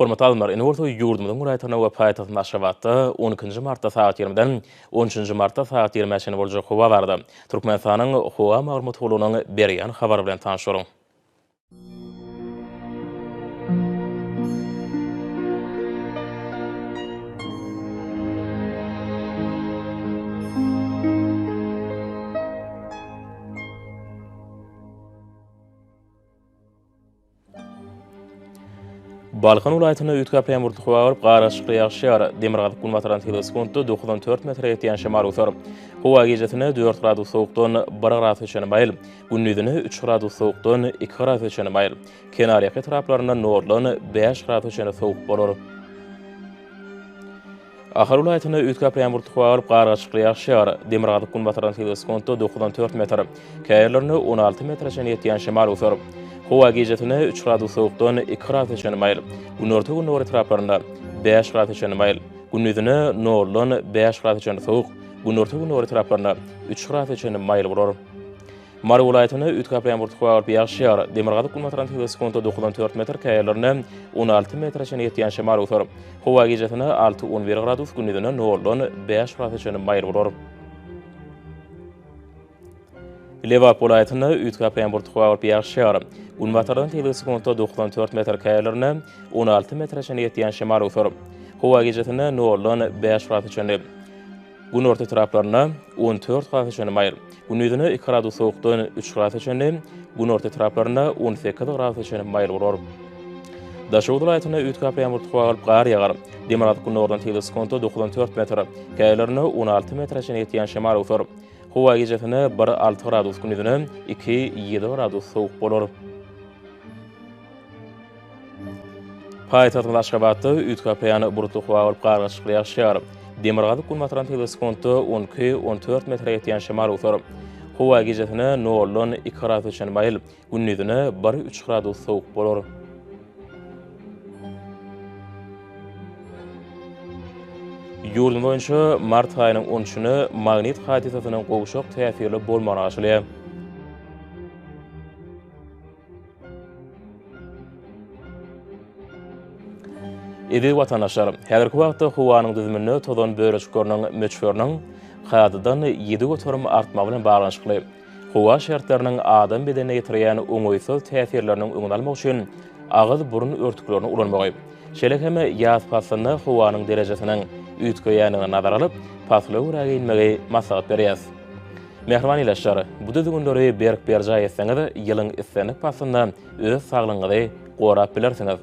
Hormatly alymlar, indi bolsa ýurdumyzyň welaýatlarynda we paýtagtymyz Aşgabatda on ikinji martda sagat ýigrimiden on üçünji martda sagat ýigrimä çenli boljak howa barada Türkmenistanyň Howa maglumat gullugynyň berýän habary bilen tanyş boluň. Balkan welaýatynda üýtgäp ýagmurly howa bolup, gar açykly ýagyş ýagar. Demirgazyk-günbatardan tizligi sekuntda 94 metre ýetýän şemal öwser. Howa gijesine 4 gradus sowukdan 1 grasa çenli maýyl, gündizine 3 gradus sowukdan 2 grasa çenli maýyl. Kenarýaka etraplarynda noldan 5 grasa çenli sowuk bolar. Ahal welaýatynda üýtgäp ýagmurly howa bolup, gar gatyşykly ýagyş ýagar. Demirgazyk-günbatardan tizligi sekuntda 94 metr, käýerlerinde 16 metre çenli ýetýän şemal öwser. Howa gijesine üç gradus sowukdan iki grasa çenli maýyl, günorta-gündogar etraplarynda bäş grasa çenli maýyl, gündizine noldan bäş grasa çenli sowuk, günorta-gündogar etraplarynda üç grasa çenli maýyl bolar. Mary welaýatynda üýtgäp ýagmurly howa bolup, ýagyş ýagar. Demirgazyk-günbatardan tizligi sekuntda 94 metr, käýerlerinde 16 metre çenli ýetýän şemal öwser. Howa gijesine alty, 11 gradus, gündizine noldan bäş grasa çenli maýyl bolar. Lebap welaýatynda üýtgäp ýagmurly howa bolup, ýagyş ýagar. Günbatardan tizligi sekuntda 94 metr, käýerlerinde 16 metre çenli ýetýän şemal öwser. Howa gijesine noldan bäş grasa çenli. Günorta etraplarynda 14 grasa çenli maýyl. Gündizine 2 gradus sowukdan 3 grasa çenli, günorta etraplarynda 18 grasa çenli maýyl bolar. Daşoguz welaýatynda üýtgäp ýagmurly howa bolup, gar ýagar. Demirgazyk-gündogardan tizligi sekuntda 94 metr, käýerlerinde 16 metre çenli ýetýän şemal öwser. Howa gijesine bir 6 gradus, gündizine 2 7 gradus sowuk bolar. Paýtagtymyz Aşgabatda üýtgäp bulutly howa bolup, gar gatyşykly ýagyş ýagar. Demirgazyk-günbatardan tizligi sekuntda 12, 14 metre ýetýän şemal öwser. Howa gijesine noldan iki grasa çenli maýyl, gündizine bir, üç gradus sowuk bolar. Ýurdumyz boýunça mart aýynyň on üçüne magnit hadysasynyň gowşak täsirli bolmagyna garaşylýar. Eziz watandaşlar, häzirki wagtda howanyň düzüminde tozan bölejikleriniň möçberiniň kadadan 7% artmagy bilen baglanyşykly howa şertleriniň adam bedenine ýetirýän oňaýsyz täsirleriniň öňüni almak üçin agyz-burun örtüklerini ulanmagy, şeýle hem ýaz paslynda howanyň derejesiniň üýtgeýändigini nazara alyp, pasla görä geýinmegi maslahat berýäris. Mähriban ilaçlar, bu düzgünleri berk berjaý etseňiz, ýylyň islendik paslynda öz saglygyňyzy gorap bilersiňiz.